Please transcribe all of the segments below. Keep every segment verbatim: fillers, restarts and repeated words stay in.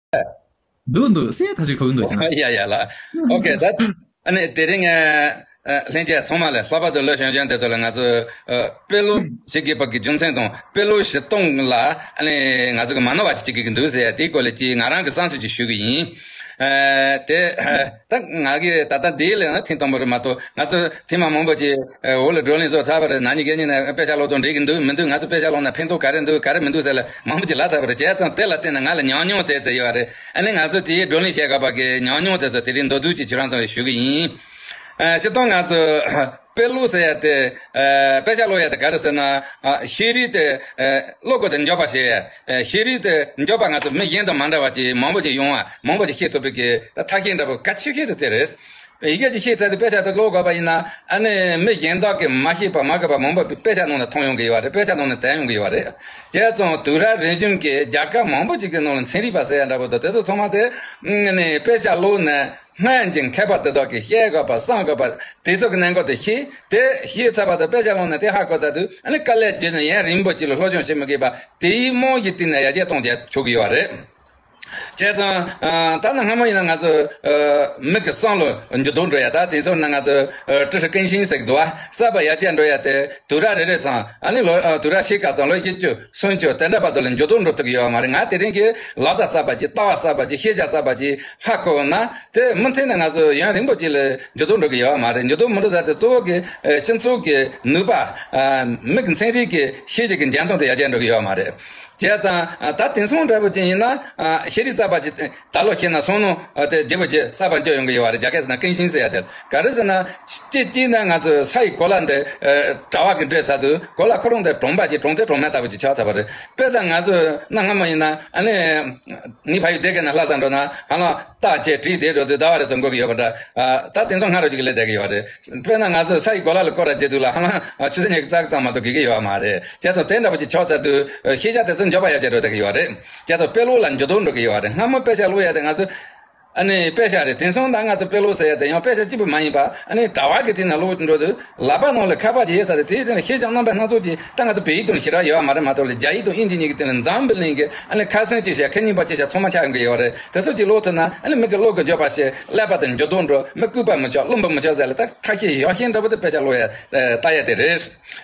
འདུག་འདུག་སེ་ཐག་ཆོད་ཁོ་གི་འདུག་ཅེ་ན། ཡ་ཡ་ལ། ཨོ་ཁེ་ད། ཨ་ནི་དེ་རིང་ཨ་ལྷན་རྒྱས་ཚང་མ་ལ་ལྷག་པར་དུ་ལོ་གཞོན་གཞོན་དེ་ཚོ་ལ་ང་ཚོ་ཨ་དཔེ་ཀློག་བྱེད་དགོས་པ་གི་རྒྱུ་མཚན་དང་དཔེ་ཀློག་བྱེད་སྟངས་ལ་ཨ་ནི་ང་ཚོ་གི་མ་ནོར་བ་ཅིག་བྱེད་དགོས་ཀྱི་འདུག་ཟེར་ཡ་དེའི་སྐོར་ལ་ཅིག་ང་རང་གི་བསམ་ཚུལ་ཅིག་ཞུ་གི་ཡིན། ཨ་དེ་ཨ་ད་ང་གི་ད་ལྟ་འདིའི་ལས་ན་ཐེངས་དང་པོ་རེད་མ་གཏོགས། ང་ཚོ་ཐེངས་མ་མང་པོ་ཅིག་ཨ་འོག་ལ་བགྲོ་གླེང་བཟོ་ཚར་བ་རེད། ན་ནིང་གཞེས་ནིང་ན་དཔེ་ཆ་ཀློག་སྟངས་འགྲིག་གི་འདུག་མི་འདུག་ང་ཚོ་དཔེ་ཆ་ཀློག་ན་ཕན་ཐོགས་ག་རེ་འདུག་ག་རེ་མི་འདུག་ཟེར་ལ་མང་པོ་ཅིག་ལབ་ཚར་བ་རེད། བྱས་ཙང་དེ་ལ་བརྟེན་ནས་ང་ལ་ཉམས་མྱོང་དེ་ཚོ་ཡོད་རེད། ཨ་ནི་ང་ཚོ་དེའི་བགྲོ་གླེང་བྱེད་དགོས་པ་གི་ཉམས་མྱོང་དེ་ཚོ་དེ་རིང་མདོར་བསྡུས་ཅིག་ཁྱེད་རང་ཚོ་ལ་ཞུ་གི་ཡིན། ཨ་སྤྱིར་བཏང་ང་ཚོ་དཔེ་ཀློག་ཟེར་ཡ་དེ་ཨ་དཔེ་ཆ་ཀློག་ཡ་དེ་ག་རེ་ཟེར་ན། ཨ་ཤེས་རིག་དེ་ཨ་བློ་ཁོག་དེ་མགྱོགས་པ་བྱེད་ཡ། ཨ་ཤེས་རིག་དེ་མགྱོགས་པ་ང་ཚོ་མི་གཞན་དང་མ་འདྲ་བ་ཅིག་མང་པོ་ཅིག་ཡོང་བ་མང་པོ་ཅིག་ཤེས་ཐུབ་པའི་གི་ད་ཐབས་ཤེས་འདྲ་པོ་གལ་ཆེ་ཤོས་དེ་དེ་རེད། ཡི་གེ་ཅིག་ཤེས་ཚར་དུས་དཔེ་ཆ་དེ་ཀློག་དགོས་པ་ཡིན་ན་ཨ་ནི་མི་གཞན་དག་གིས་མ་ཤེས་པ་མ་དགོས་པ་མང་པོ་དཔེ་ཆ་ནང་ནས་མཐོང་ཡོང་གི་ཡོད་རེད། དཔེ་ཆ་ནང་ནས་དྲན་ཡོང་གི་ཡོད་རེད། བྱས་ཙང་དུས་རབས་རིམ་བཞིན་གྱི་རྒྱལ་ཁབ་མང་པོ་ཅིག་གི་ནང་ལ་ཚན་རིག་པ་ཟེར་ཡ་འདྲ་པོ་དང་དེ་ཚོ་ཚང་མ་དེ་ཨ་ནི་དཔེ་ཆ་ཀློག་ནས་སྔོན་གྱི་མཁས་པ་དེ་དག་གིས་བཤད་དགོས་པ་བསམ་དགོས་པ་དེ་ཚོ་གི་གནད་འགག་དེ་ཤེས། དེ་ཤེས་ཚར་བ་དང་དཔེ་ཆ་ཀློག་ནས་དེ་ཧ་གོ་ཚར་དུས་ཨ་ནི་དཀའ་ལས་བརྒྱབ་ནས་ཡུན་རིང་པོ་ཅིག་ལ་སློབ་སྦྱོང་བྱེད་མི་དགོས་པ་དེའི་རྨང་གཞི་བཏིང་ནས་ཡར་རྒྱས་གཏོང་རྒྱུ་ཆོག་གི་ཡོད་རེད། བྱས་ཙང་ཨ་ད་ནི་སྔ་མོ་ཡིན་ན་ང་ཚོ་ཨ་མི་གི་བསམ་བློ་འགྱུར་ལྡོག་འགྲོ་ཡ། ད་དེང་སང་ན་ང་ཚོ་ཨ་知识更新ཟེར་གི་འདུག་བ། གསར་པ་ཡར་རྒྱས་འགྲོ་ཡ་དེ་དུས་རབས་རེ་རེ་ཚང་ཨ་ནི་ལོ་ཨ་དུས་རབས་ཕྱེད་ཀ་ཙམ་ལོ་བཞི་བཅུ་སུམ་ཅུ་དེ་འདྲ་བར་དུ་ལ་འགྱུར་ལྡོག་འགྲོ་ཐུབ་ཀྱི་ཡོད་མ་རེད། ང་དེ་རིང་གི་ལག་རྩལ་གསར་པ་ཅིག་ལྟ་བ་གསར་པ་ཅིག་ཤེས་བྱ་གསར་པ་ཅིག་ཧ་གོ་ན་དེ་མུ་མཐུད་ནས་ང་ཚོ་ཡུན་རིང་པོ་ཅིག་ལ་འགྱུར་ལྡོག་འགྲོ་གི་ཡོད་མ་རེད། འགྱུར་ལྡོག་མི་འགྲོ་ས་དེ་གཙོ་བོ་གི་ཨ་སྤྱི་ཚོགས་ཀྱི་ནུས་པ་ཨ་མི་གི་ཚན་རིག་གི་ཤེས་བྱ་གི་འཇོན་ཐང་དེ་ཡར་རྒྱས་འགྲོ་གི་ཡོད་མ་རེད། བྱས་ཙང་ད་དེང་སང་འདྲ་པོ་ཅིག་ཡིན་ན་ཤེས་རིག་གསར་པ་ཅིག་ད་ལོ་ཤེས་ན་སང་ཉིན་དེ་བརྗེ་པོ་ཅིག་གསར་པ་འགྱུར་ཡོང་གི་ཡོད་རེད། རྒྱ་སྐད་ཟེར་ན་更新ཟེར་ཡ་དེ་ག་རེ་ཟེར་ན། གཅིག་གཅིག་ན་ང་ཚོ་ས་ཡི་གོ་ལ་འདི་དྲ་བ་གི་འདྲེས་ཚར་དུས་གོ་ལ་ཁོ་རང་དེ་གྲོང་པ་ཅིག་གྲོང་རྡལ་གྲོང་སྨན་ལྟ་བུ་ཅིག་ཆགས་ཚར་བ་རེད། དཔེར་ན་ང་ཚོ་གནའ་སྔ་མོ་ཡིན་ན་ཨ་ནི་ངའི་ཕ་ཡུལ་སྡེ་དགེ་ན་ལྷ་ས་འགྲོ་ན་ཧ་ལམ་རྟ་བཅས་གྲིས་དེད་འགྲོ་དུས་ཟླ་བ་རེ་ཙམ་འགོར་གི་ཡོད་པ་འདྲ། ད་དེང་སང་སྔ་རོ་ཅིག་གི་ལས་བསྡད་གི་ཡོད་རེད། དཔེར་ན་ང་ཚོ་ས་ཡི་གོ་ལ་ལ་སྐོར་ར་བྱེད་དུས་ལ་ཧ་ལམ་ཆུ་ཚོད་ཉི་ཤུ་རྩ་གཅིག་ཙམ་མ་གཏོགས་འགོར་གི་ཡོད་མ་རེད། བྱས་ཙང་དེ་འདྲ་པོ་ཅིག་ཆགས་ཚར་དུས་ཤེས་བྱ་དེ་ཚོ་མགྱོགས་པ་ཡར་རྒྱས་འགྲོ་བསྡད་གི་ཡོད་རེད། བྱས་ཙང་དཔེ་ཀློག་ལ་འགྱུར་ལྡོག་འགྲོ་གི་ཡོད་རེད། སྔ་མོ་དཔེ་ཆ་ཀློག་ཡ་དེ་ང་ཚོ་ཨ་ནི་དཔེ་ཆ་རེད། དེང་སང་ད་ང་ཚོ་དཔེ་ཀློག་ཟེར་ཡ་དེ་ཡང་དཔེ་ཆ་གཅིག་པུ་མ་ཡིན་པ་ཨ་ནི་དྲ་བ་གི་སྟེང་ན་ཀློག་འགྲོ་དུས་ལག་པ་ནང་ལ་ཁ་པར་ཅིག་ཡོད་ས་རེད། དེའི་སྟེང་ལ་ཤེས་བྱ་རྣམ་པ་སྣ་ཚོགས་ཀྱི་ད་ང་ཚོ་བོད་ཡིག་དང་ཞེ་དྲག་ཡོད་པ་མ་རེད་མ་གཏོགས་ལ་རྒྱ་ཡིག་དང་དབྱིན་ཇི་གཉིས་ཀྱི་སྟེང་ལ་འཛམ་བུ་གླིང་གི་ཨ་ནི་ཁ་སང་ཅིག་བྱས་ཁ་ཉིན་པ་ཅིག་བྱས་ཚང་མ་ཆགས་ཡོང་གི་ཡོད་རེད། དེ་ཚོ་ཅིག་ཀློག་ཐུབ་ན་ཨ་ནི་མི་གི་བློ་གི་འབྱོར་པ་ཞིག་ཀླད་པ་དེ་འགྱུར་ལྡོག་འགྲོ། མི་ལྐུགས་པ་མི་ཆགས་རླུང་བུ་མི་ཆགས་ཟེར་ལ་ད་ཁ་ཤས་ཡག་ཤོས་འདྲ་པོ་དེ་དཔེ་ཆ་ཀློག་ཡ་ལྟ་ཡ་དེ་རེད།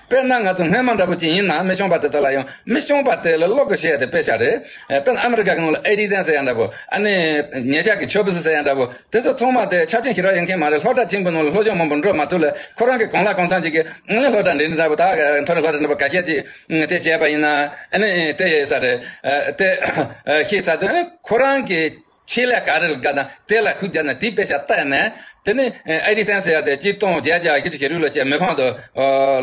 དཔེར་ན་ང་ཚོ་སྔོན་མ་འདྲ་པོ་ཅིག་ཡིན་ན་མི་སྐྱོན་པ་དེ་ཚོ་ལ་ཡང་མི་སྐྱོན་པ་དེ་ལ་བློ་གི་བཤད་དེ་དཔེ་ཆ་རེད། དཔེར་ན་ཨ་མི་རི་ཀ་གི་ནང་ལ་ཨེ་ཌི་སན་ཟེར་ཡ་འདྲ་པོ་ཨ་ནི་ཉེ་ཆར་གྱི་ཆོབ་སི་ཟེར་ཡ་འདྲ་པོ་དེ་ཚོ་ཚང་མ་དེ་ཆ་རྐྱེན་ཞེ་དྲག་ཡོད་མཁན་མ་རེད། སློབ་གྲྭ་ཆེན་པོའི་ནང་ལ་སློབ་སྦྱོང་མང་པོ་འགྲོ་མ་ཐུབ་ལ་ཁོ་རང་གི་གང་ལ་གང་འཚམ་ཅིག་གི་ཨ་ནི་སློབ་གྲྭ་འདྲ་འདྲ་འདྲ་པོ་ད་མཐོ་རིམ་སློབ་གྲྭ་འདྲ་པོ་ཁ་ཤས་ཅིག་དེ་བྱས་པ་ཡིན་ན་ཨ་ནི་དེ་ཡོད་ས་རེད། དེ་ཤེས་ཚར་དུས་ཨ་ནི་ཁོ་རང་གི་ཆེད་ལས་ག་རེ་ལ་དགའ་ན་དེ་ལ་ཤུགས་རྒྱག་ན་དེའི་དཔེ་ཆ་ལྟ་ནས་དེ་ནི་ཨེ་ཌི་སན་ཟེར་ཡ་དེ་གཅིག་སྟོང་བརྒྱད་བརྒྱ་བཞི་བཅུ་ཞེ་དྲུག་ལོ་ཅིག་མི་ཕམ་དུ་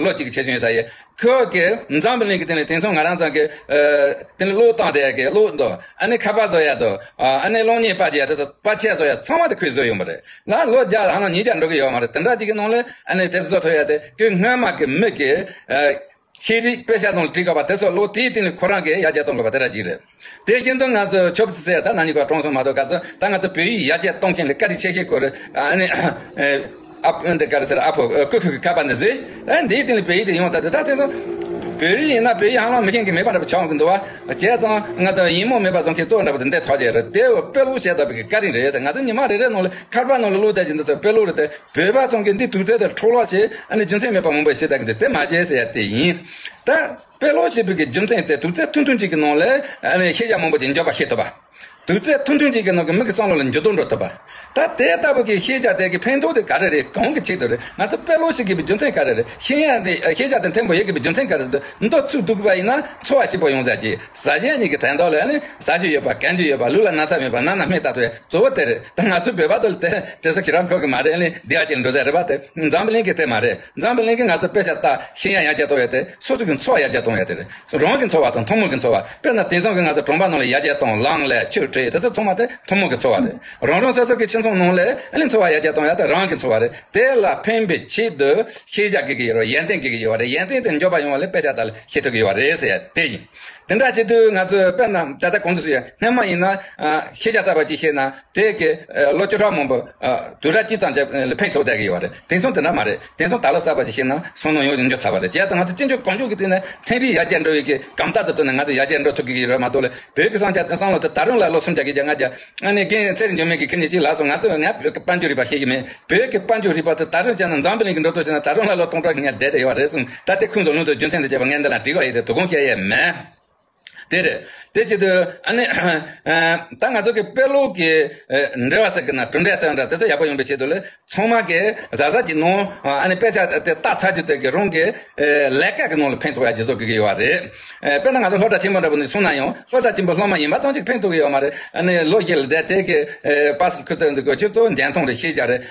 ལོ་གཅིག་གི་ཆེད་སྦྱོང་ཡིན་ས་ཡིན། ཁོ་གི་འཛམ་བུ་གླིང་གི་སྟེང་ནས་དེང་སང་ང་རང་ཚང་གི་དེ་ནི་གློག་བཏང་བསྡད་ཡ་གི་གློག་འདུག་ཨ་ནི་ཁ་པར་བཟོ་ཡ་འདུག་ཨ་ནི་གློག་བརྙན་པར་རྒྱག་ཡ་དེ་ཚོ་པར་ཆས་བཟོ་ཡ་ཚང་མ་དེ་ཁོས་བཟོས་ཡོང་བ་རེད། ལ་ལོ་བརྒྱ་ལ་ཧ་ལམ་ཉིས་བརྒྱ་འགྲོ་གི་ཡོད་མ་རེད། དེ་འདྲ་ཅིག་གི་ནང་ལ་ཨ་ནི་དེ་ཚོ་བཟོ་ཐུབ་ཡ་དེ་ཁོས་སྔོན་མ་གི་མི་གི་ཤེས་རིག་དཔེ་ཆ་ནང་ལ་བྲིས་དགོས་པ་དེ་ཚོ་ཀློག་དེའི་སྟེང་ནས་ཁོ་རང་གིས་ཡར་རྒྱས་གཏོང་དགོས་པ་དེ་འདྲ་ཅིག་རེད། དེ་བཞིན་དུ་ང་ཚོ་ཆོབ་སི་ཟེར་ད་ན་ནིང་ག་གྲོངས་སོང་མ་གཏོགས་ག་ཚོད་ད་ང་ཚོ་བོད་ཡིག་ཡར་རྒྱས་གཏོང་མཁན་ལ་བཀའ་དྲིན་ཆེ་ཤོས་ཁོ་རེད། ཨ་ནི་ཨ་ཕོ་འདི་ག་རེ་ཟེར་ཨ་ཕོ་ཀུ་ཁུ་གི་ཁ་པར་འདི་བཟོས། ཨ་འདིའི་སྟེང་ནས་བོད་ཡིག་དེ་ཡོང་ཚར་དུས་ད་དེ་ཚོ་བོད་ཡིག་ཡིན་ན་བོད་ཡིག་ཧ་ལམ་མི་ཤེས་མཁན་མེད་པ་འདྲ་པོ་ཆགས་ཡོང་གི་འདུག་བ། བྱས་ཙང་ང་ཚོ་ཡིག་རྨོངས་མེད་པ་བཟོ་མཁན་གཙོ་བོ་འདྲ་པོ་དེ་འདྲ་ཐག་བཅད་རེད། དེ་བས་དཔེ་ཀློག་བྱས་ད་བོད་ཀྱི་བཀའ་དྲིན་རེད་ཟེར། ང་ཚོ་ཉི་མ་རེ་རེ་ནང་ལ་ཁ་པར་ནང་ལ་ཀློག་བསྡད་ཀྱི་འདི་ཚོ་དཔེ་ཀློག་རེད་དེ། བོད་པ་ཚོ་གི་འདི་དུས་ཚོད་དེ་འཕྲོ་བརླག་བྱས་ཨ་ནི་རྒྱུ་མཚན་མེད་པ་མང་པོ་བཤད་བསྡད་ཀྱི་འདུག་དེ་མ་བྱེད་ཟེར་ཡ་དེ་ཡིན། ད་དཔེ་ཀློག་བྱེད་པའི་གི་རྒྱུ་མཚན་དེ་དུས་ཚོད་ཐུང་ཐུང་ཅིག་གི་ནང་ལ་ཨ་ནི་ཤེས་བྱ་མང་པོ་ཅིག་འཇོག་པ་ཤེས་ཐུབ་པ། དུས་ཚོད་ཐུང་ཐུང་ཅིག་གི་ནང་གི་མི་གི་བསམ་བློ་ལ་འགྱུར་ལྡོག་འགྲོ་ཐུབ་པ། ད་དེ་ལྟ་བུ་གི་ཤེས་བྱ་དེ་གི་ཕན་ཐོགས་དེ་ག་རེ་རེད། གང་གི་ཆེད་དུ་རེད། ང་ཚོ་དཔེ་ཀློག་བྱེད་དགོས་པའི་རྒྱུ་མཚན་ག་རེ་རེད། ཤེས་ཡ་དེ་ཤེས་བྱ་དེ་མཐོན་པོ་ཡོད་དགོས་པའི་རྒྱུ་མཚན་ག་རེ་རེད། མདོ་ཚིག་སྡུག་པ་ཡིན་ན་ཚོར་བ་སྐྱིད་པོ་ཡོང་ས་ཅིག་ཟ་གཞན་གཉིས་ཀྱི་དོན་དག་ལ་ཨ་ནི་ཟ་རྒྱུ་ཡོད་པ་གོན་རྒྱུ་ཡོད་པ་ལུས་ལ་ན་ཚ་མེད་པ་ན་ན་སྨན་ལྟ་ཐུབ་ཡ། གཙོ་བོ་དེ་རེད། ད་ང་ཚོའི་བོད་པ་དེ་ལ་དེ་དེ་ཚོ་ཁྱེད་རང་མཁོ་གི་མ་རེད། ཨ་ནི་འདི་ཨ་ཅེ་འགྲོ་ཟེར་རེད་པ། དེ་འཛམ་བུ་གླིང་གི་དེ་མ་རེད། འཛམ་བུ་གླིང་གི་ང་ཚོ་དཔེ་ཆ་ལྟ་ཤེས་ཡ་ཡར་རྒྱས་གཏོང་ཡ་དེ་སོ་སོ་གི་འཚོ་བ་ཡར་རྒྱས་གཏོང་ཡ་དེ་རེད། རང་གི་འཚོ་བ་དང་ཐུན་མོང་གི་འཚོ་བ། དཔེར་ན་དེང་སང་གི་ང་ཚོ་གྲོང་པ་ནང་ལ་ཡར་རྒྱས་གཏོང་ལམ་ལས་ཆོས་ཁྲིད་དེ་ཚོ་ཚང་མ་དེ་ཐུན་མོང་གི་འཚོ་བ་རེད། རང་རང་སོ་སོ་གི་ཁྱིམ་ཚང་ནང་ལ་ཨ་ནི་འཚོ་བ་ཡར་རྒྱས་གཏོང་ཡ་དེ་རང་གི་འཚོ་བ་རེད། དེ་ལ་ཕན་པའི་ཆེད་དུ་ཤེས་བྱ་དགོས་ཀྱི་ཡོད་རེད། ཡོན་ཏན་དགོས་ཀྱི་ཡོད་རེད། ཡོན་ཏན་དེ་འཇོག་པ་ཡོང་བ་ལས་དཔེ་ཆ་ལྟ་ལ་ཤེས་ཐུབ་ཀྱི་ཡོད་རེད་ཟེར་ཡ་དེ་ཡིན། དེ་འདྲ་བྱེད་དུས་ང་ཚོས་དཔེར་ན་ད་ལྟ་གོང་དུ་ཞུས་ཡ་སྔོན་མ་ཡིན་ན་ཤེས་བྱ་གསར་པ་ཅིག་ཤེས་ན་དེ་གི་ལོ་བཅུ་ཕྲག་མང་པོ་དུས་རབས་གཅིག་ཙམ་གྱི་ཕན་ཐོགས་བསྡད་ཀྱི་ཡོད་རེད། དེང་སང་དེ་འདྲ་མ་རེད། དེང་སང་ད་ལོ་གསར་པ་ཅིག་ཤེས་ན་སང་ལོ་ཡང་འགྱོ་ཚར་བ་རེད། བྱས་ཙང་ང་ཚོ་སྤྱི་ཚོགས་གང་མགྱོགས་ཀྱི་སྟེང་ནས་ཚན་རིག་ཡར་རྒྱས་འགྲོ་བའི་གི་གོམ་སྟབས་དང་བསྟུན་ནས་ང་ཚོ་ཡར་རྒྱས་འགྲོ་ཐུབ་ཀྱི་ཡོད་རེད་མ་གཏོགས་ལ། བོད་ཀྱི་བསམ་འཆར་བསམ་བློ་དེ་ད་རུང་ལ་ལོ་ སུམ་བརྒྱ་བརྒྱད་བརྒྱ་ལྔ་བརྒྱ། ཨ་ནི་རྒན་ཚེ་རིང་འཇིགས་མེད་ཀྱིས་ཁྱེད་གཉིས་གཅིག་ལབ་སོང་། ང་ཚོ་ང་བོད་ཀྱི་དཔལ་འབྱོར་རིག་པ་ཤེས་ཀྱི་མེད། བོད་ཀྱི་དཔལ་འབྱོར་རིག་པ་དེ་ད་རུང་བྱས་ན་འཛམ་བུ་གླིང་གི་འགྲོ་སྟངས་བྱས་ན་ད་རུང་ལ་ལོ་སྟོང་ཕྲག་གི་ངལ་བསྡད་བསྡད་ཡོད་རེད་གསུངས། ད་དེ་ཁུངས་དང་ལུང་དང་རྒྱུ་མཚན་དང་བཅས་པ་ངས་འདི་ལ་བྲིས་པ་ཡིན་ཏེ་དོ་དགོང་བཤད་ཡས་མེད། དེ་རེད། དེ་བྱེད་དུས་ཨ་ནི་ད་ང་ཚོ་གི་དཔེ་ཀློག་གི་འབྲེལ་བ་ཟེར་གི་ན་གྲུབ་འབྲས་ཟེར་འདྲ་དེ་ཚོ་ཡག་པོ་ཡོང་བའི་ཆེད་དུ་ལ། ཚང་མ་གིས་གཟབ་གཟབ་ཀྱི་ནང་ཨ་ནི་དཔེ་ཆ་དེ་ལྟ་ཚར་རྒྱུ་དེ་གི་རང་གི་ལས་ཀ་གི་ནང་ལ་ཕན་ཐོགས་ཡ་ཅིག་བཟོ་དགོས་ཀྱི་ཡོད་རེད། དཔེར་ན་ང་ཚོ་སློབ་གྲྭ་ཆེན་པོ་འདྲ་པོ་ནས་སོང་ན་ཡང་སློབ་གྲྭ་ཆེན་པོ་སློབ་མ་ཡིན་པ་ཙམ་གྱིས་ཕན་ཐོགས་ཀྱི་ཡོད་མ་རེད། ཨ་ནི་ལོ་བཞི་ལ་བསྡད་དེ་གི་པ་སི་ཁུ་ཚོ་འདི་གོ་ཁྱོད་གཙོ་བོ་འཇོན་ཐང་རེད་ཤེས་བྱ་རེད།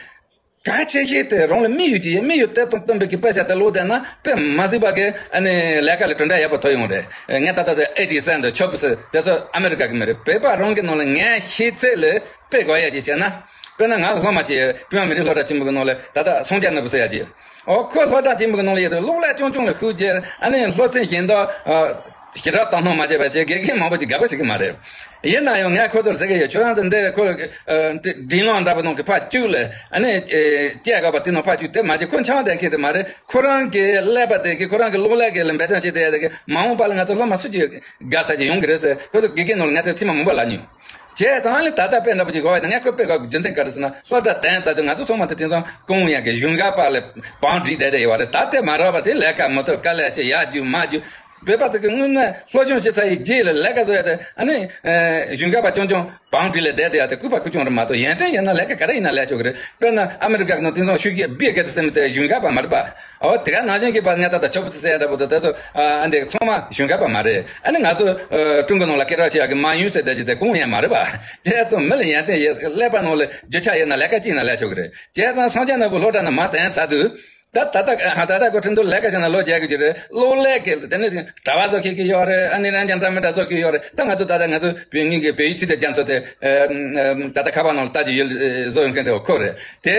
གལ་ཆེ་ཤོས་དེ་རང་ལ་དམིགས་ཡུལ་གྱི་དམིགས་ཡུལ་གཏད་དང་བསྟུན་པའི་གི་དཔེ་ཆ་དེ་ཀློག་བསྡད་ན་དཔེ་མ་སྲིད་པ་གི་ཨ་ནི་ལས་ཀ་ལ་གྲུབ་འབྲས་ཡག་པོ་ཐོབ་ཡོང་རེད། ངས་ད་ལྟ་ཟེར་ཨེ་ཏི་སན་དང་ཆོབ་སི་དེ་ཚོ་ཨ་མེ་རི་ཀ་གི་མི་རེད། བོད་པ་རང་གི་ནང་ལ་ངས་ཤེས་ཚད་ལ། དཔེ་དགོས་ཡ་ཅིག་བྱས་ན། དཔེར་ན་ང་ལ་སློབ་མ་ཅིག་ཀྲུང་དབྱང་མི་རིགས་སློབ་གྲྭ་ཆེན་མོ་གི་ནང་ལ་ད་ལྟ་སངས་རྒྱས་ནོར་བུ་ཟེར་ཡ་ཅིག་ཨོ་ཁོ་སློབ་གྲྭ་ཆེན་མོ་གི་ནང་ལ་ཡོད་དུས་གློག་ཀླད་རྐྱང་རྐྱང་ལ་ཤུགས་རྒྱག་ཨ་ནི་སློབ་ཚན་གཞན་དག་ཞེ་དྲག་དོ་སྣང་མ་བྱས་པ་བྱས་དགེ་རྒན་མང་པོ་ཅིག་དགའ་པོ་བྱེད་ཀྱི་མ་རེད། ཡིན་ན་ཡང་ངས་ཁོ་ཚོར་ཟེར་གི་ཡོད། ཁྱོད་རང་ཚོ་འདི་ཁོ་སྒྲིག་ལམ་འདྲ་པོ་ནང་གི་ཕར་བཅུག་ལ་ཨ་ནི་སྐྱེལ་དགོས་པ་དེ་ནང་ཕར་བཅུག་དེ་མ་བྱས་ཁོ་འཆང་བསྡད་མཁན་དེ་མ་རེད། ཁོ་རང་གི་ཀླད་པ་དེ་གི་ཁོ་རང་གི་གློག་ཀླད་གི་ལ་འབད་བརྩོན་བྱེད་བསྡད་ཡ་དེ་གི་མ་འོངས་པ་ལ་ང་ཚོ་སློབ་མ་སུ་གཅིག་དགའ་ཚ་ཅིག་ཡོང་གི་རེད་ཟེར་ཁོ་ཚོ་དགེ་རྒན་ནང་ལ་ངས་དེ་ཐེངས་མ་མང་པོ་ལབ་མྱོང་། བྱས་ཙང་ལས་ད་ལྟ་དཔེ་འདྲ་པོ་ཅིག་གོ་བ་ཡིན་ན་ངས་ཁོ་དཔེ་དགའ་དགོས་རྒྱུ་མཚན་ག་རེ་ཟེར་ན་སློབ་གྲྭ་དན་ཚར་དུས་ང་ཚོ་ཚང་མ་དེ་དེང་སང་ཀོང་ཡང་གི་གཞུང་འགག་པ་ལ་བང་སྒྲིག་བསྡད་བསྡད་ཡོད་པ་རེད། ད་དེ་མ་རག་པ་དེ་ལས་ཀ་མ་ཐོབ་དཀའ་ལས་ཆེ་ཡར་རྒྱུག་མར་རྒྱུག་བོད་པ་ཚོ་གི་དངོས་གནས་སློབ་སྦྱོང་བྱེད་ཚར་ཡི་རྗེས་ལ་ལས་ཀ་བཟོ་ཡ་དེ་ཨ་ནི་གཞུང་འགག་པ་རྐྱང་རྐྱང་བང་སྒྲིག་ལ་བསྡད་བསྡད་ཡ་དེ་ལྐུགས་པ་ལྐུགས་རྐྱང་རེད་མ་གཏོགས་ཡོན་ཏན་ཡིན་ན་ལས་ཀ་ག་རེ་ཡིན་ན་ལས་ཆོག་གི་རེད། དཔེར་ན་ཨ་མི་རི་ཀ་གི་ནང་དེང་སང་ཤུགས་རྒྱག་བིལ་གེ་ཙི་ཟེར་མི་དེ་གཞུང་འགག་པ་མ་རེད་པ། ཨོ་དེ་ག་ནང་བཞིན་གྱི་པ་ཉ་ད་ད་ཆོབ་སི་ཟེར་ཡ་འདྲ་པོ་དེ་དེ་ཚོ་ཨ་འདི་ཚང་མ་གཞུང་འགག་པ་མ་རེད། ཨ་ནི་ང་ཚོ་ཀྲུང་གོ་ནང་ལ་སྐད་གྲགས་ཆེ་ཡ་གི་མ་ཡུན་ཟེར་བསྡད་ཀྱི་དེ་ཀོང་ཡང་མ་རེད་པ། བྱས་ཙང་མི་ལ་ཡོན་ཏན་ཡོད་ཀླད་པ་ནང་ལ་རྒྱུ་ཆ་ཡོད་ན་ལས་ཀ་ཅི་ཡིན་ན་ལས་ཆོག་གི་རེད། བྱས་ཙང་སངས་རྒྱས་ནོར་བུ་སློབ་གྲྭ་ནང་མར་དན་ཚར་དུས། ད་ད་ལྟ་ད་ལྟ་ཁོ་ཁྲིན་ཏུ་ལས་ཀ་བྱས་ན་ལོ་བརྒྱད་དགུ་ཅིག་རེད། གློག་ཀླད་ཀྱི་དེ་ནི་གྲྭ་པ་བཟོ་མཁན་གྱི་ཡོད་རེད། ཨ་ནི་རང་ཅག་འདྲ་མི་འདྲ་བཟོ་མཁན་ཡོད་རེད། ད་ང་ཚོ་ད་ལྟ་ང་ཚོ་བོད་ངོས་ཀྱི་བོད་ཡིག་ཚིག་དེ་རྒྱ་མཚོ་དེ་ད་ལྟ་ཁ་པར་ནང་ལ་ལྟ་རྒྱུ་ཡོད་བཟོ་ཡོང་མཁན་དེ་ཁོ་རེད། དེ་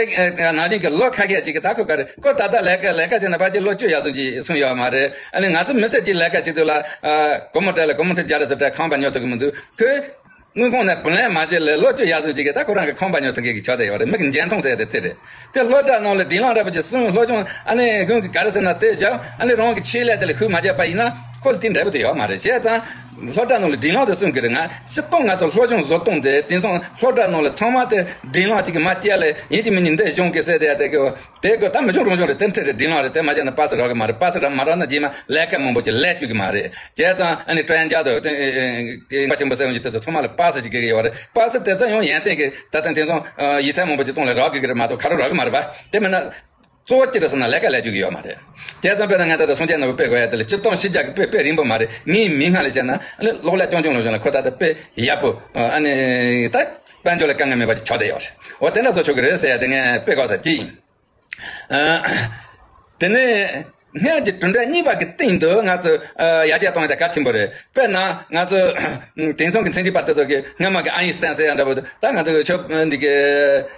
ནང་བཞིན་གྱི་ལོ་ཁ་ཤས་ཅིག་གི་ད་ཁོ་ག་རེད། ཁོ་ད་ལྟ་ལས་ཀ་ལས་ཀ་བྱས་ན་ཕལ་ཆེར་ལོ་བཅུ་ཡར་སོང་ཅིག་སོང་ཡོད་མ་རེད། ཨ་ནི་ང་ཚོ་མི་སེར་གྱི་ལས་ཀ་བྱེད་དུས་ལ་སྒོར་མོ་སྤྲད་ལ་སྒོར་མོ་ཚོ་བརྒྱ་རེ་ཚོ་སྤྲད་ཁང་པ་ཉོ་ཐུབ་ཀྱི་མི་འདུག་ཁོས། དངུལ་ཁང་ནས་བུ་ལོན་མ་བྱས་ལས་ལོ་བཅུ་ཡར་སོང་ཅིག་གི་ད་ཁོ་རང་གི་ཁང་པ་ཉོ་ཐུབ་མཁན་གྱི་ཆགས་བསྡད་ཡོད་རེད། མི་གི་འཇོན་ཐང་ཟེར་ཡ་དེ་དེ་རེད། དེ་སློབ་གྲྭ་ནང་ལ་སྒྲིག་ལམ་འདྲ་པོ་ཅིག་སྲུང་སློབ་སྦྱོང་ཨ་ནི་ཁོང་གི་ག་རེ་ཟེར་ན་དེ་བཞག་ཨ་ནི་རང་གི་ཆེད་ལས་དེ་ལ་ཤུགས་མ་རྒྱག་པ་ཡིན་ན་ཁོ་ལ་དེ་འབྲས་བུ་དེ་ཡོད་མ་རེད། བྱས་ཙང་སློབ་གྲྭ་ནང་ལ་སྒྲིག་ལམ་དེ་སྲུང་གི་རེད། ང་སྤྱིར་བཏང་ང་ཚོ་སློབ་སྦྱོང་བཟོ་སྟངས་དེ་དེང་སང་སློབ་གྲྭ་ནང་ལ་ཚང་མ་དེ་སྒྲིག་ལམ་གཅིག་གི་མ་བསྐྱལ་ལས་ཡིན་གཅིག་མིན་གཅིག་འདི་སྦྱོང་གི་ཟེར་དེ་ཡ་དེ་གི་དེ་ཀོ་ད་མི་ཆུང་རང་ཆུང་རེད། དེ་འཕྲལ་རེད། སྒྲིག་ལམ་རེད། དེ་མ་བྱས་ན་པ་སེ་རག་གི་མ་རེད། པ་སེ་རག་མ་རག་ན་རྗེས་མ་ལས་ཀ་མང་པོ་ཅིག་ལས་བཅུག་གི་མ་རེད། བྱས་ཙང་ཨ་ནི་ཀྲན་ཇ་དང་དེ་ཀ་ཆེན་པོ་ཟེར་ཡོང་གི་དེ་ཚོ་ཚང་མ་ལ་པ་སེ་ཅིག་གི་ཡོད་རེད། པ་སེ་དེ་ཚོ་ཡང་ཡོན་ཏན་གྱི་ད་ལྟ་དེང་སང་ཡིག་ཚད་མང་པོ་ཅིག་གཏོང་ལ་རག་གི་གི་རེད་མ་གཏོགས་ཁ་རོག་རག་གི་མ་རེད་པ། དེ་མིན་ན་གཙོ་བོ་ཅི་རེད་ཟེར་ན་ལས་ཀ་ལས་བཅུག་གི་ཡོད་མ་རེད། བྱས་ཙང་དཔེར་ན་ང་ད་ལྟ་སངས་རྒྱས་ནོར་བུ་དཔེ་དགོས་ཡ་དེ་ལ་སྤྱིར་བཏང་ཕྱི་རྒྱལ་གྱི་དཔེ་དཔེ་རིང་པོ་མ་རེད། ངའི་མིག་སྔ་ལ་བྱས་ན་ཨ་ནི་གློག་ཀླད་རྐྱང་རྐྱང་ལ་བྱས་ན་ཁོ་ད་ལྟ་དཔེ་ཡག་པོ་ཨ་ནི་ད། དཔལ་འབྱོར་ལ་དཀའ་ངལ་མེད་པ་ཅིག་ཆགས་བསྡད་ཡོད་རེད། འོ་དེ་འདྲ་བཟོ་ཆོག་གི་རེད་ཟེར་ཡ་དེ་ངས་དཔེ་དགོས་ས་གཅིག་ཡིན། ཨ། དེ་ནས་སྔར་གྱི་གྲུབ་འབྲས་གཉིས་པ་གི་སྟེང་དུ་ང་ཚོས་ཨ་ཡར་རྒྱས་གཏོང་ཡ་དེ་གལ་ཆེན་པོ་རེད། དཔེར་ན་ང་ཚོ་དེང་སང་གི་ཚན་རིག་པ་དེ་ཚོ་གི་སྔ་མ་གི་ཨ་ཡིན་སི་ཏན་ཟེར་ཡ་འདྲ་པོ་དེ་ད་ང་ཚོ་གི་ཆོས་འདི་གི་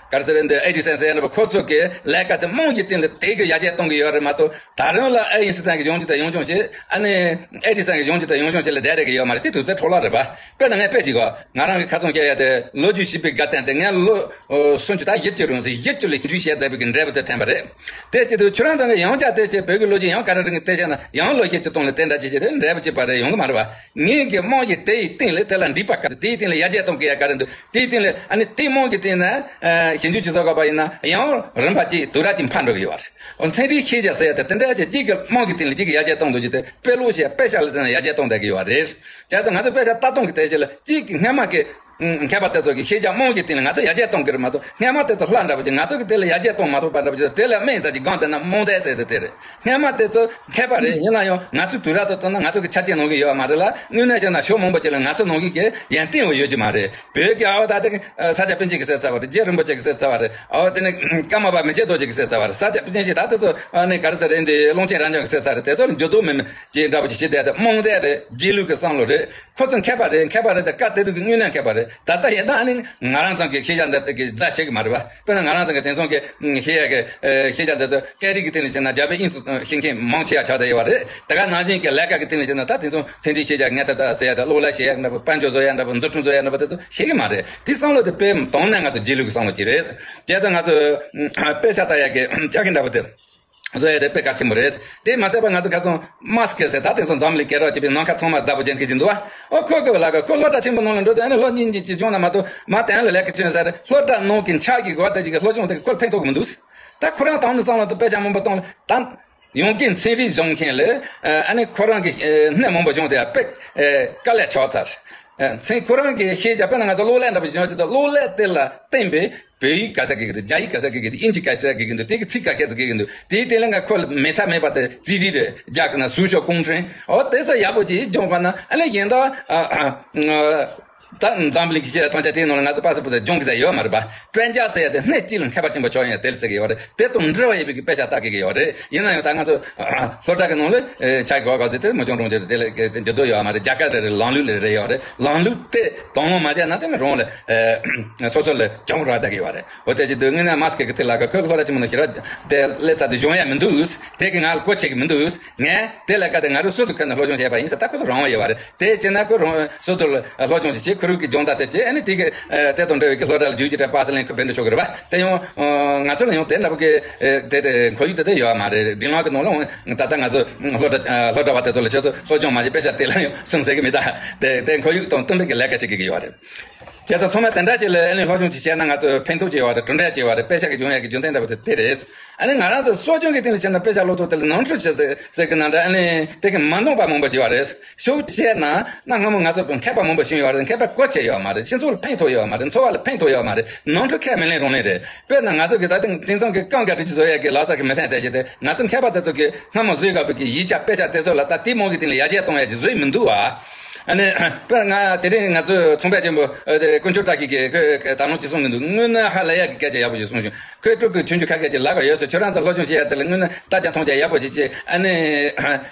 ག་རེ་ཟེར་འདི་ཨེ་ཌི་སན་ཟེར་ཡ་འདྲ་པོ་ཁོ་ཚོ་གི་ལས་ཀ་དེ་རྨང་གཞི་སྟེང་ལ་དེ་གི་ཡར་རྒྱས་གཏོང་གི་ཡོད་རེད་མ་གཏོགས། ད་རུང་ལ་ཨེ་ཡིན་སི་ཏན་གྱི་གཞུང་གཅིག་དང་ཡང་སྐྱོང་བྱེད། ཨ་ནི་ཨེ་ཌི་སན་གྱི་གཞུང་གཅིག་དང་ཡང་སྐྱོང་བྱེད་ལ་བསྡད་བསྡད་ཀྱི་ཡོད་མ་རེད། དེ་དུས་ཚོད་འཕྲོ་བརླག་རེད་པ། དཔེར་ན་ངས་དཔེ་གཅིག་གོ། ང་རང་གི་ཁ་ཚོན་བཅད་ཡ་དེ་ལོ་རྒྱུས་ཤེས་པའི་དགའ་སྟོན་དེ་ངས་ལོ་སུམ་ཅུ་དང་བཞི་བཅུ་རིང་ཞིག་བཞི་བཅུ་ལ་ཞིབ་འཇུག་བྱས་བསྡད་པའི་གི་འབྲས་བུ་དེ་ཐོན་པ་རེད། དེ་བྱེད་དུས་ཁྱོད་རང་ཚང་གི་ཡང་བསྐྱར་དེ་བྱས་བོད་ཀྱི་ལོ་རྒྱུས་ཡང་ག་རེ་རིང་གི་བལྟས་བྱས་ན་ཡང་ལོ་བཞི་བཅུ་སྟོང་ལ་དེ་འདྲ་ཅིག་བྱས་དེ་འབྲས་བུ་གཅིག་པ་རེ་ཡོང་གི་མ་རེད་པ། ངས་གི་རྨང་གཞི་དེ་ཡི་སྟེང་ལ་དེ་ལ་འགྲིག་པ་ག་རེ་དེའི་སྟེང་ལ་ཡར་རྒྱས་གཏོང་གི་ཡ་ག་རེ་འདུག་དེའི་སྟེང་ལ་ཨ་ནི་དེའི་རྨང་གཞི་སྟེང་ན་ཞིབ་འཇུག་ཅིག་བཟོ་དགོས་པ་ཡིན་ན་ཡང་རིམ་པ་གཅིག་དུས་རབས་གཅིག་འཕར་འགྲོ་གི་ཡོད་པ་རེད། འོ་ཚན་རིག་ཤེས་བྱ་ཟེར་ཡ་དེ་དེ་འདྲ་ཅིག་གཅིག་གི་རྨང་གི་སྟེང་ལ་གཅིག་གི་ཡར་རྒྱས་གཏོང་འདོད་ཀྱི་དེ་དཔེ་ཀློག་བྱས་དཔེ་ཆ་ལ་བརྟེན་ནས་ཡར་རྒྱས་གཏོང་བསྡད་ཀྱི་ཡོད་པ་རེད། བྱས་ཙང་ང་ཚོ་དཔེ་ཆ་ལྟ་སྟངས་ཀྱི་དེ་ཅིག་ལ་གཅིག་གི་སྔ་མ་གི་མཁས་པ་དེ་ཚོ་གི་ཤེས་བྱ་རྨང་གི་སྟེང་ལ་ང་ཚོ་ཡར་རྒྱས་གཏོང་གི་རེད་མ་གཏོགས་སྔ་མ་དེ་ཚོ་ལྷ་འདྲ་པོ་ཅིག་ང་ཚོ་གི་དེ་ལ་ཡར་རྒྱས་གཏོང་མ་ཐུབ་པ་འདྲ་པོ་ཅིག་དེ་ལ་སྨན་ཟ་ཅིག་སྒང་དེ་ན་རྨོངས་དད་ཟེར་དེ་དེ་རེད། སྔ་མ་དེ་ཚོ་མཁས་པ་རེད། ཡིན་ན་ཡང་ང་ཚོའི་དུས་རབས་དང་བསྟུན་ན་ང་ཚོ་གི་ཆ་རྐྱེན་ནང་གི་ཡོད་པ་མ་རེད་ལ། དངོས་གནས་བྱས་ན་ཕྱོགས་མང་པོ་ཅིག་ལ་ང་ཚོ་ནང་གི་གི་ཡོན་ཏན་བོ་ཡོད་ཀྱི་མ་རེད། བོད་ཀྱི་ཨ་བ་ད་ལྟ་ས་སྐྱ་པཎ་ཆེན་གྱིས་ཟེར་ཚར་བ་རེད། རྗེ་རིན་པོ་ཆེ་གིས་ཟེར་ཚར་བ་རེད། ཨ་བ་དེ་ནི་ཀརྨ་པ་མི་བརྗེད་རྡོ་རྗེ་གིས་ཟེར་ཚར་བ་རེད། ས་སྐྱ་པཎ་ཆེན་གྱིས་ད་དེ་ཚོ་ཨ་ནི་ག་རེ་ཟེར་རེད། འདི་ཀློང་ཆེན་རབ་འབྱམས་ཀྱིས་ཟེར་ཚར་རེད། དེ་ཚོ་ལ་འགྱུར་ལྡོག་མེད་མེད་ཅིག་འདྲ་པོ་ཅིག་བྱེད་བསྡད་དེ་རྨོངས་དད་རེད། རྗེས་ལུས་ཀྱི་བསམ་བློ་རེད། ཁོ་ཚོ་མཁས་པ་རེད། མཁས་པ་རེད་དེ་སྐབས་དེ་དུས་ཀྱི་དངོས་གནས་མཁས་པ་རེད། ད་ལྟ་ཡིན་ན་ཨ་ནི་ང་རང་ཚང་གི་ཤེས་བྱ་འདི་གི་རྩ་ཆེ་གི་མ་རེད་པ། དཔེར་ན་ང་རང་ཚང་གི་དེང་སང་གི་ཤེས་ཡ་གི་ཤེས་བྱ་འདི་ཚོ་སྐད་རིགས་ཀྱི་སྟེང་ནས་བྱས་ན་རྒྱ་བོད་དབྱིན་ཚོ་ཤེས་མཁན་མང་ཆེ་བ་ཆགས་བསྡད་ཡོད་པ་རེད། དེ་ག་ནང་བཞིན་གྱི་ལས་ཀ་གི་སྟེང་ནས་བྱས་ན་ད་དེང་སང་ཚན་རིག་ཤེས་བྱ་ངས་ད་ལྟ་ཟེར་ཡ་དང་གློག་ཀླད་ཤེས་ཡ་འདྲ་པོ་དཔལ་འབྱོར་བཟོ་ཡ་འདྲ་པོ་འཛུགས་སྐྲུན་བཟོ་ཡ་འདྲ་པོ་དེ་ཚོ་ཤེས་གི་མ་རེད། དེ་བསམ་བློ་དེ་དཔེ་དོན་ནས་ང་ཚོ་རྗེས་ལུས་ཀྱི་བསམ་བློ་ཅིག་རེད། བྱས་ཙང་ང་ཚོ་དཔེ་ཆ་ལྟ་ཡ་གི་ཆ་རྐྱེན་འདྲ་པོ་དེ། བཟོ་ཡ་དེ་དཔེ་གལ་ཆེན་པོ་རེད། དེ་མ་ཚད་པ་ང་ཚོ་ཁ་སང་མཱ་སི་ཀི་ཟེར་ད་དེང་སང་འཛམ་གླིང་སྐད་གྲགས་ཆེ་བའི་ནམ་མཁའ་ཚང་མ་བདག་པོ་བྱེད་མཁན་ཅིག་འདུག་བ། ཨོ་ཁོ་ཁོ་ལ་ཁོ་ཁོ་སློབ་གྲྭ་ཆེན་པོ་ནང་ལ་འགྲོ་དུས་ཨ་ནི་སློབ་གཉེར་གྱི་ཅི་བྱུང་ན་མ་གཏོགས་མ་དེ་ལ་ལས་ཀ་བྱོས་ཟེར་སློབ་གྲྭ་ནང་གི་འཆར་གཞི་འགོ་དེ་ཅིག་གི་སློབ་སྦྱོང་དེ་ཁོ་ལ་ཕན་ཐོགས་གི་མི་འདུག་ད་ཁོ་རང་དང་ནི་སང་ལ་དུ་དཔེ་ཆ་མང་པོ་བཏང་ལ་ད་ཡོང་རྒྱུན་ཚན་རིག་སྦྱོང་མཁན་ལ་ཨ་ནི་ཁོ་རང་གི་སྣེ་མང་པོ་སྦྱོང་དེ་ཡ་དཔེ་དཀའ་ལས་ཆགས་ཚར། མཚན་ཁོ་རང་གི་ཤེས་བྱ་དཔེར་ན་ང་ཚོ་གློག་ཀླད་འདྲ་པོ་ཞིག་ཡོང་གི་འདུག་གློག་ཀླད་དེ་ལ་བརྟེན་པའི་བོད་ཡིག་ག་ས་གི་གི་འདུག་རྒྱ་ཡིག་ག་ས་གི་གི་འདུག་དབྱིན་ཇི་ག་ས་གི་གི་འདུག་དེའི་ཚིག་ག་ཁ་ས་གི་གི་འདུག་དེའི་དེ་ལ་ང་ཁོ་ལ་མེད་ཐབས་མེད་པ་དེ་རྩིས་རིག་རེད་རྒྱ་གི་ན་数学工程འོ་དེ་ཚོ་ཡག་པོ་ཅིག་སྦྱོང་པ་ན་ཨ་ལས་གཞན་དག་ད་འཛམ་གླིང་གི་ཐང་ཆ་དེའི་ནང་ལ་ང་ཚོ་པ་སེ་པོ་ཟེར་སྦྱོང་གི་ཟེར་ཡོད་མ་རེད་པ། 专家ཟེར་ཡ་དེ་སྣེ་གཅིག་ལ་མཁས་པ་ཆེན་པོ་ཆགས་ཡོང་ཡ་དེ་ལ་ཟེར་གི་ཡོད་རེད། དེ་དང་འབྲེལ་བ་ཡོད་པའི་གི་དཔེ་ཆ་ལྟ་གི་གི་ཡོད་རེད། ཡིན་ན་ཡང་ད་ང་ཚོ་སློབ་གྲྭ་གི་ནང་ལ་ཆ་གི་གོ་ག་ཟེར་དེ་མ་སྦྱོང་རུང་ཆེ་དེ་ལ་འགྱུར་ལྡོག་ཡོད་མ་རེད། རྒྱ་གར་རེ་རེ་ལམ་ལུགས་ལ་རེ་ཡོད་རེད། ལམ་ལུགས་དེ་དང་བླངས་མ་བྱས་ན་དེ་ནི་རང་ལ་སོ་སོ་ལ་སྦྱོང་རོགས་ལྟ་གི་ཡོད་རེད། འོ་དེ་ཅི་དུས་དངོས་གནས་མཱ་སི་ཀི་གི་དེ་ལ་ག་ཁོས་སློབ་གྲྭ་ཆེན་མོ་ནང་ཞིག་ར་དེ་སླེབས་ཚར་དུས་སྦྱོང་ཡ་མི་འདུག་དེ་གི་ང་ལ་གོ་ཆེ་གི་མི་འདུག་ངས་དེ་ལས་ཀ་དེ་ང་རང་སུ་དུ་ཁ་ནས་སློབ་སྦྱོང་བྱས་པ་ཡིན་ཟེར་ད་ཁོ་ཚོ་རང་དབང་ཡོད་པ་རེད། དེ་བྱས་ན་ཁོ་རང་སུ་དུ་ལ་སློབ་སྦྱོང་ཞིག་བྱེད། ཁོ་རང་གི་སྦྱོང་བརྡར་དེ་བྱེད། ཨ་ནི་དེ་གི་དེ་དང་འབྲེལ་བའི་གི་སློབ་གྲྭ་ལ་རྒྱུགས་ཀྱི་དྲན་པ་སེ་ལེན་ཁོ་བེད་འགྲོ་ཆོག་གི་རེད་པ། དེ་ཡང་ང་ཚོ་ལ་ཡང་དེ་འདྲ་པོ་གི་དེ་དེ་ཁོར་ཡུག་དེ་དེ་ཡོད་པ་མ་རེད། འབྲིང་ལམ་གི་ནང་ལ་ད་ལྟ་ང་ཚོ་སློབ་གྲྭ་སློབ་གྲྭ་བ་དེ་ཚོ་ལ་ཁྱེད་ཚོ་སློབ་སྦྱོང་མ་བྱེད་དཔེ་ཆ་དེ་ལ་ཡང་སུན་ཟེར་གི་མི་ད། དེ་དེ་ཁོར་ཡུག་དང་བསྟུན་པའི་གི་ལས་ཀ་བྱེད་ཀྱི་གི་ཡོད་རེད། ཁྱེད་ཚོ་ཚང་མ་དེ་འདྲ་ཅིག་ལ་ཨ་ནི་སློབ་སྦྱོང་ཅིག་བྱས་ན་ང་ཚོ་ཕན་ཐོགས་ཅིག་ཡོད་རེད། གྲུབ་འབྲས་ཅིག་ཡོད་རེད། དཔེ་ཆ་གི་སྦྱོང་ཡག་གི་རྒྱུ་མཚན་འདྲ་པོ་དེ་དེ་རེད། ཨ་ནི་ང་རང་ཚོ་གསོ་སྐྱོང་གི་སྟེང་ལ་བྱས་ན་དཔེ་ཆ་ཀློག་ཐུབ་དེ་ལ་ནོར་འཁྲུལ་བྱེད་ཟེར་ཟེར་གི་ན་འདྲ་ཨ་ནི་དེ་གི་མ་འདང་པ་མང་པོ་ཅིག་ཡོད་རེད། ཤུགས་ཆེ་ན་གནའ་སྔ་མོ་ང་ཚོ་མཁས་པ་མང་པོ་བྱུང་ཡོད་རེད། མཁས་པ་གོ་ཆེ་ཡོད་མ་རེད། སྤྱི་ཚོགས་ལ་ཕན་ཐོགས་ཡོད་མ་རེད། འཚོ་བ་ལ་ཕན་ཐོགས་ཡོད་མ་རེད། ནོར་འཁྲུལ་ཁས་མི་ལེན་རང་ལེན་རེད། དཔེར་ན་ང་ཚོ་གི་ད་ཐེངས་དེང་སང་གི་རྐང་ག་འདྲ་ཅིག་བཟོ་ཡག་གི་ལག་རྩལ་གི་མི་ལྷན་དེ་ཅིག་དེ་ང་ཚོ་མཁས་པ་དེ་ཚོ་གི་སྔ་མོ་བཟོས་ཡག་པའི་གི་ཡིག་ཆ་དཔེ་ཆ་དེ་ཚོ་ལ་ད་དེ་མོ་གི་སྟེང་ལ་ཡར་རྒྱས་གཏོང་ཡག་ཅིག་བཟོས་མི་འདུག་ཨ། ཨ་ནི་དཔེར་ང་དེ་རིང་ང་ཚོ་ཚོང་པ་ཆེན་པོ་དེ་དཀོན་མཆོག་བཀྲ་ཤིས་ཀྱིས་ཁོས་ད་ལོ་ཅི་གསུང་གི་འདུག་དངོས་གནས་ཧ་ལས་ཡག་གི་སྐད་ཆ་ཡག་པོ་ཞིག་གསུངས་བྱུང་། ཁོས་སྤྲུལ་སྐུ་ཆུང་ཆུང་ཁ་ཤས་ཀྱི་ལབ་པ་ཡོད་ཚོད་ཁྱོད་རང་ཚོ་སློབ་སྦྱོང་བྱེད་ཡ་དེ་ལ་དངོས་གནས་ལྟ་རྒྱ་མཐོང་རྒྱ་ཡག་པོ་བྱེད་ཅེས་ཨ་ནི་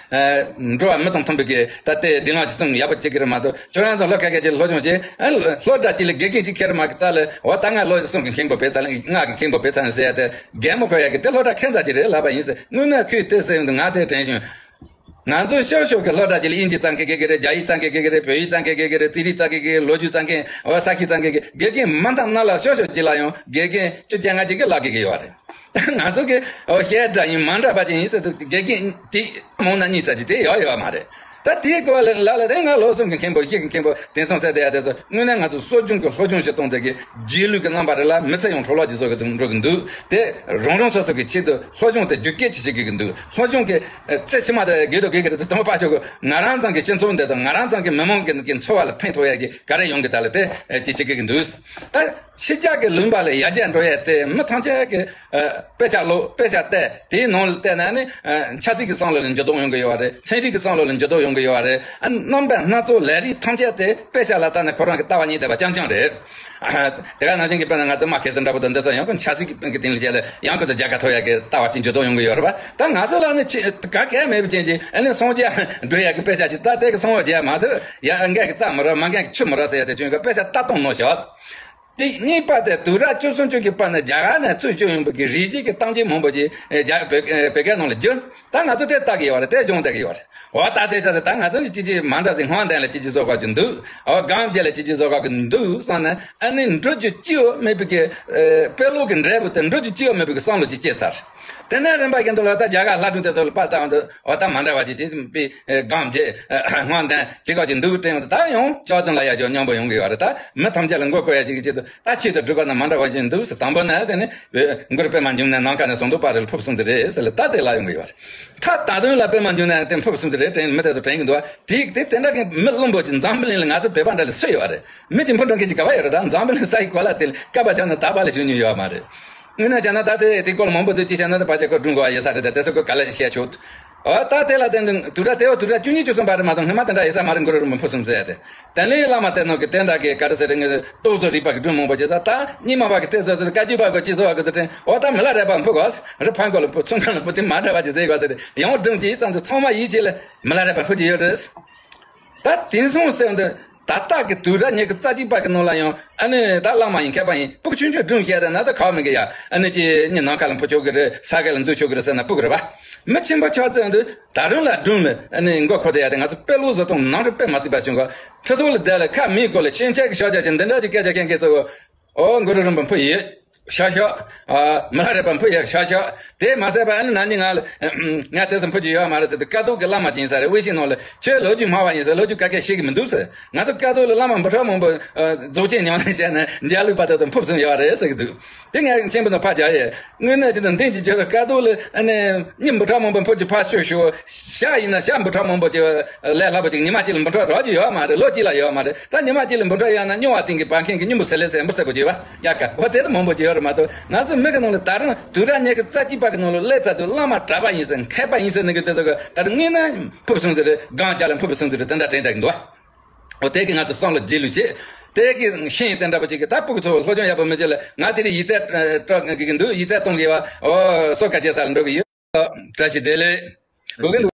འགྲོ་བ་མི་དང་མཐུན་པའི་གི་ད་ལྟའི་སྒྲིག་ལམ་ཅིག་བརྩམས་ཡག་པོ་བྱེད་ཀྱི་རེད་མ་གཏོགས་ཁྱོད་རང་ཚོ་སློབ་ཁ་ཁ་ཅིག་སློབ་སྦྱོང་བྱེད་ཨ་ནི་སློབ་གྲྭ་གཅིག་ལ་དགེ་རྒན་གཅིག་ཁྱེར་མ་གི་རྩ་ལ་འོ་ད་ང་ལོ་གསུམ་གི་མཁན་པོ་བེད་ཚ་ལ་ལྔ་གི་མཁན་པོ་བེད་ཚ་ལ་ཟེར་ཡ་དེ་རྒན་མོ་ཁོ་ཡ་གི་དེ་སློབ་གྲྭ་ཁྱད་མཚར་ཅིག་རེད་ལབ་པ་ཡིན་ཟེར། དངོས་གནས་ཁོས་དེ་ཟེར་ཡོང་དུས་ང་དེ་དྲན་བྱུང་། ང་ཚོ་ཤོག་ཤོག་གི་སློབ་གྲྭ་ཅིག་ལ་དབྱིན་ཇི་རྩེད་མཁན་དགེ་རྒན་རེད། རྒྱ་ཡིག་རྩེད་མཁན་དགེ་རྒན་རེད། བོད་ཡིག་རྩེད་མཁན་དགེ་རྒན་རེད། རྩིས་རིག་རྩེད་མཁན་དགེ་རྒན་རེད། ལོ་རྒྱུས་རྩེད་མཁན་འོ་ས་ཁུལ་རྩེད་མཁན་དགེ་རྒན་མང་དང་ནང་ལ་ཤོག་ཤོག་ཅིག་ལ་ཡང་དགེ་རྒན་བཅོ་བརྒྱད་ལྔ་བཅུ་གི་བསླབ་དགོས་ཀྱི་ཡོད་རེད། ང་ཚོ་གི་འོ་བཤད་སྒྲ་ཡིན་མ་འདྲ་བ་ཅིག་ཡིན་ཟེར་དུས་དགེ་རྒན་དེ་མང་ན་གཉིས་ཙམ་ཅིག་དེ་ཡོད་ཡོད་མ་རེད། ད་དེའི་སྐོར་ལ་ལ་ལ་དེ་ང་ལོ་གསུམ་གི་མཁན་པོ་བཞི་གི་མཁན་པོ་དེང་སང་ཟེར་བསྡད་ཡ་དེ་ཚོ་དངོས་གནས་ང་ཚོ་གསོ་སྦྱོང་གི་སློབ་སྦྱོང་ཞིག་གཏོང་བསྡད་ཀྱི་རྗེས་ལུས་ཀྱི་རྣམ་པ་རེ་ལ་མི་ཚེ་ཡང་འཕྲོ་བརླག་ཅིག་བཟོ་གི་འདུག་འགྲོ་གི་འདུག་དེ་རང་རང་སོ་སོ་གི་ཆེད་དུ་སློབ་སྦྱོང་དེ་རྒྱུ་སྐྱེད་ཅིག་བྱེད་དགོས་ཀྱི་འདུག་སློབ་སྦྱོང་གི་ཚེ་ཕྱི་མ་དེ་དགོས་དོ་དགོས་ཀྱི་རེད་དེ་དང་པ་ཆོག་གི་ང་རང་ཚང་གི་སྤྱི་ཚོགས་འདི་དང་ང་རང་ཚང་གི་མི་མང་གི་འཚོ་བ་ལ་ཕན་ཐོགས་ཡ་གི་ག་རེ་ཡོང་གི་ད་ལ་དེ་ཅིག་བྱེད་དགོས་ཀྱི་འདུག་ད་ཕྱི་རྒྱལ་གྱི་ལུང་པ་ལ་ཡར་རྒྱས་འགྲོ་ཡས་དེ་མི་ཐམས་ཅད་ཀྱི་དཔེ་ཆ་ཀློག་དཔེ་ཆ་བལྟས་དེའི་ནང་ལ་བལྟས་ན་ནི་ཆབ་སྲིད་ཀྱི་བསམ་བློ་ལ་འགྱུར་ལྡོག་ཡོང་གི་ཡོད་རེད། ཚན་རིག་གི་བསམ་བློ་ལ་འགྱུར་ལྡོག་ཡོང་གི་ཡོད་རེད། རྣམ་པ་སྣ་ཚོགས་ལས་རིགས་ཐམས་ཅད་དེ་དཔེ་ཆ་ལ་བལྟས་ནས་ཁོ་རང་གི་ལྟ་བ་གཉིས་བསྡད་པ་རྐྱང་རྐྱང་རེད། དེ་ག་ནང་བཞིན་གྱི་དཔེར་ན་ང་ཚོ་མ་ཁེ་སི་འདྲ་པོ་དང་འདི་ཚོ་ཡང་ཁོ་ཆབ་སྲིད་ཀྱི་སྟེང་ལ་བྱས་ལ་ཡང་ཁོ་ཚོ་རྒྱལ་ཁ་ཐོབ་ཡག་གི་ལྟ་བ་ཅིག་འགྱུར་ལྡོག་ཡོང་གི་ཡོད་རེད་པ། ད་ང་ཚོ་ལ་ནི་ཆེ་ག་གལ་མེད་པ་ཅན་གྱི་ཨ་ནི་སངས་རྒྱས་འགྲོ་ཡག་གི་དཔེ་ཆ་ཅིག་ད་དེ་གི་སོང་བ་རྒྱས་མ་ཐུབ་ཡང་འགན་གི་རྩ་མི་རག་མ་འགན་གི་ཆུ་མི་རག་ཟེར་ཡ་དེ་བྱུང་གི་དཔེ་ཆ་ལྟ་སྟངས་ནོར་ཤག་དེ་གཉིས་པ་དེ་དུས་རབས་བཅུ་གསུམ་བཅུ་གི་བར་ན་རྒྱ་གར་ནས་བཙུགས་བཅུག་ཡོང་བའི་གི་རིགས་རྒྱུད་ཀྱི་གཏམ་རྒྱུད་མང་པོ་ཅིག་རྒྱ་བོད་བོད་སྐད་ནང་ལ་བསྒྱུར། ད་ང་ཚོ་དེ་ལྟ་གི་ཡོད་རེད། དེ་སྦྱོང་བསྡད་གི་ཡོད་རེད། འོ་ད་དེ་ཚ་དེ་ད་ང་ཚོ་ནི་ཅི་ཅི་མ་འདྲ་ཟིག་སྔོན་གཏན་ལ་ཅི་ཅི་བཟོ་དགོས་ཀྱི་འདུག་འོ་སྒང་རྒྱ་ལ་ཅི་ཅི་བཟོ་དགོས་ཀྱི་འདུག་བསམ་ནས་ཨ་ནི་འགྲོ་རྒྱུ་ཅི་ཡོད་མེད་པའི་གི་དཔེ་ཀློག་གི་འབྲས་བུ་དེ་འགྲོ་རྒྱུ་ཅི་ཡོད་མེད་པའི་གི་བསམ་བློ་ཅིག་སྐྱེས་ཚར། དེ་ནས་རིམ་པ་བཞིན་དུ་ལ་ད་རྒྱ་གར་ལྷ་སྒྲུང་དེ་ཚོ་ལ་པར་བཏང་དུས་འོ་ད་མ་འདྲ་བ་ཅིག་ཅིག་པའི་སྒང་རྒྱ་སྔོན་གཏན་ཅི་དགོས་ཀྱི་འདུག་དེ་ཡོང་དུས་ད་ཡང་ཅོག་ཙམ་ལ་ཡ་ཅོག་སྙོམས་པོ་ཡོང་གི་ཡོད་རེད། ད་མི་ཐམས་ཅད་ལ་མགོ་འཁོར་ཡ་ཅིག་གི་ཆེད་དུ། ད་ཆེད་དུ་སྒྲུབ་པ་ན་མ་འདྲ་བ་ཅན་འདུག་ཟེར། དང་པོ་ན་དེ་ནི་མགུར་པད་མ་འབྱུང་གནས་ནམ་མཁའ་ནས་ཟུང་དུ་དཔག་རེ་ལ་ཕུབ་གསུམ་དེ་རེད་ཟེར་ལ་ད་དེ་ལ་ཡོང་གི་ཡོད་རེད། ད་ད་དུང་ལ་པད་མ་འབྱུང་གནས་དེ་ཕུབ་གསུམ་དེ་རེད་དྲན་མི་དེ་ཚོ་དྲན་གི་འདུག་བ། དེ་དེ་དེ་འདྲ་གི་མི་བླུན་པོ་ཅིག་འཛམ་བུ་གླིང་ལ་ང་ཚོ་བོད་པ་འདྲ་ལ་སུ་ཡོད་རེད། མི་གཅིག་འཕུར་འགྲོ་མཁན་ཅིག་ག་བ་ཡོད་རེད། ད་འཛམ་བུ་གླིང་ས་ཡི་གོ་ལ་དེ་ལ་སྐབས་ཆ་ན་ད་བ་ལ་ཞུ་མྱོང་ཡོད་མ་རེད། དངོས་གནས་བྱས་ན་ད་དེ་དེ་སྐོར་མང་པོ་འདུག་ཅི་བྱས་ན་ད་ཕལ་ཆེར་ཁོ་སྒྲུང་གོ་བ་ཡོད་ས་རེད། ད་དེ་ཚོ་ཁོ་ག་ལ་བཤད་ཆོག་འོ་ད་དེ་ལ་བརྟེན་དུས་དུས་རབས་དེ་བ་དུས་རབས་བཅུ་གཉིས་བཅུ་གསུམ་བར་མ་གཏོགས་སྔོན་མ་དེ་འདྲ་ཡོད་ས་མ་རེད། མགུར་རུ་རིང་པོ་ཕུབ་གསུམ་ཟེར་ཡ་དེ། དེ་ནས་བླ་མ་བསྟེན་ནོ་གི་དེ་འདྲ་གི་ག་རེ་ཟེར་རེད། ངས་ཏོག་བཟོ་རིག་པ་གི་སྒྲུང་མང་པོ་བྱས་ཙང་ད་རྙིང་མ་བ་གི་དེ་ཟེར་ཟེར་བཀའ་བརྒྱུད་པ་གི་ཅི་བཟོ་བ་གི་དེ་དྲན། འོ་ད་མི་ལ་རས་པ་འཕུ་གོ་རི་ཕང་གོ་ལ་པོ་ཚུན་ཁ་ལ་པོ་དེ་མ་འདྲ་བ་ཅི་ཟེར་གོ་ཟེར་ཏེ་ཡང་སྒྲུང་ཅི་ཙམ་དུ་ཚང་མ་ཡིད་ཆེས་ལ་མི་ལ་རས་པ་འཕུ་གི་ཡོད་རེད། ད་དེང་སང་ཟེར་འདི་ད་ལྟ་གི་དུས་རབས་ཉི་ཤུ་རྩ་གཅིག་པ་གི་ནང་ལ་ཡང་ཨ་ནི་ད་བླ་མ་ཡིན་མཁས་པ་ཡིན་ཕུག་ཆུང་ཆུང་སྒྲུང་བཤད་དེ་ན་ད་ག་མི་གི་ཡ་ཨ་ནི་ཅི་ཉི་ནམ་མཁའ་ལ་འཕུ་ཆོག་གི་རེད། ས་ག་ལ་འཛུལ་ཆོག་གི་རེད་ཟེར་ན་ཕུག་གི་རེད་པ། མི་ཆེན་པོ་ཆགས་ཚེ་འདི་ད་རུང་ལ་སྒྲུང་ལ་ཨ་ནི་མགོ་འཁོར་དེ་ཡ་དེ་ང་ཚོ་དཔེ་ཀློག་བཟོ་སྟངས་ནང་རུ་དཔེ་མ་སྲིད་པ་བྱུང་ག་ཁྲི་ཐོག་ལ་བསྡད་ལ་ཁ་མིའི་སྐོར་ལ་ཕྱིན་ཆད་ཀྱི་ཤོག་ཆ་ཅན་འདི་འདྲ་ཅིག་སྐད་ཆ་མཁན་མཁན་ཚོ་ཨོ་མགུར་རུ་རིང་པོ་འཕུ་ཡོད། ཤག་ཤག་ཨ། མི་ལ་རས་པ་འཕུར་ཡག་ཤག་ཤག་དེ་མ་ཟད་པ་ཨ་ནི་ན་ནིང་ང་ལ་ང་དེ་ཚོ་འཕུར་རྒྱུ་ཡོད་མ་རེད་ཟེར་དུས། དཀའ་སྡུག་གི་བླ་མ་ཅིག་ཡིན་ས་རེད། དབུས་ཤིག་ནང་ལ་ཁྱོད་ལོ་རྒྱུས་སྨྲ་བ་ཡིན་ཟེར། ལོ་རྒྱུས་ཀ་ཁ་ཤེས་ཀྱི་མི་འདུག་ཟེར། ང་ཚོ་དཀའ་སྡུག་ལ་བླ་མ་འབུམ་ཕྲག་མང་པོ་ཨ། རྫོགས་ཆེན་མྱོང་ནས་བཤད་ན་འཇའ་ལུས་པ་དེ་ཚོ་འཕུར་སོང་ཡོད་རེད་ཟེར་གྱི་འདུག་དེ་ངས་མཆན་བུ་ནང་ཕར་སྦྱར་ཡས། དངོས་གནས་ཅི་ད་འདི་ཅི་བྱོས་ལ་དཀའ་སྡུག་ལ་ཨ་ནི་མི་འབུམ་ཕྲག་མང་པོ་འཕུར་རྒྱུ་ཕར་ཞོག་ཞོག་ཤག་ཡིན་ན་ཤག་འབུམ་ཕྲག་མང་པོ་ཅིག་ལས་སླ་པོ་ཅིག་ཉི་མ་གཅིག་ལ་འབུམ་ཕྲག་རག་རྒྱུ་ཡོད་མ་རེད། ལོ་གཅིག་ལ་ཡོད་མ་རེད། ད་ཉི་མ་གཅིག་ལ་འབུམ་ཕྲག་ཡོད་ན་སྨྱོ་བ་སྟེང་གི་བར་ཁེངས་ཀྱི་སྨྱོ་འབུ་སེ་ལེ་སེ་འབུ་སེ་པོ་ཅིག་ཡོད་པ། ཡ་ག་འོ་དེ་ད་མང་པོ་ཅིག་ཡོད་རེད་མ་གཏོགས། ང་ཚོ་མི་གི་ནང་ལ་ད་རུང་དུས་རབས་ཉི་ཤུ་རྩ་གཅིག་པ་གི་ནང་ལ་སླེབས་ཚར་དུས་བླ་མ་གྲྭ་པ་ཡིན་ཟེར་མཁས་པ་ཡིན་ཟེར་ནི་གི་དེ་ཚོ་གི་ད་རུང་དངོས་གནས་འཕུར་སོང་ཟེར་རེད། སྒང་རྒྱ་ལ་འཕུར་སོང་ཟེར་རེད། དེ་འདྲ་དྲན་བསྡད་ཀྱི་འདུག་བ། འོ་དེ་གི་ང་ཚོ་བསམ་བློ་རྒྱས་ལུགས་བྱེད། དེ་གི་ཤེས་ཡོན་དེ་འདྲ་པོ་ཅིག་གི་ད་སྤུ་གུ་ཚོ་སློབ་སྦྱོང་ཡག་པོ་མི་བྱེད་ལ། ང་དེ་རིང་ཡིག་ཚད་ཨ། སྤྲོད་དགོས་ཀྱི་འདུག་ཡིག་ཚད་གཏོང་གི་ཡོད། འོ་སོ་ཁ་ཆེ་ས་ལ་འགྲོ་གི་ཡོད། བཀྲ་ཤིས་བདེ་ལེགས། དགོས་ཀྱི་འདུག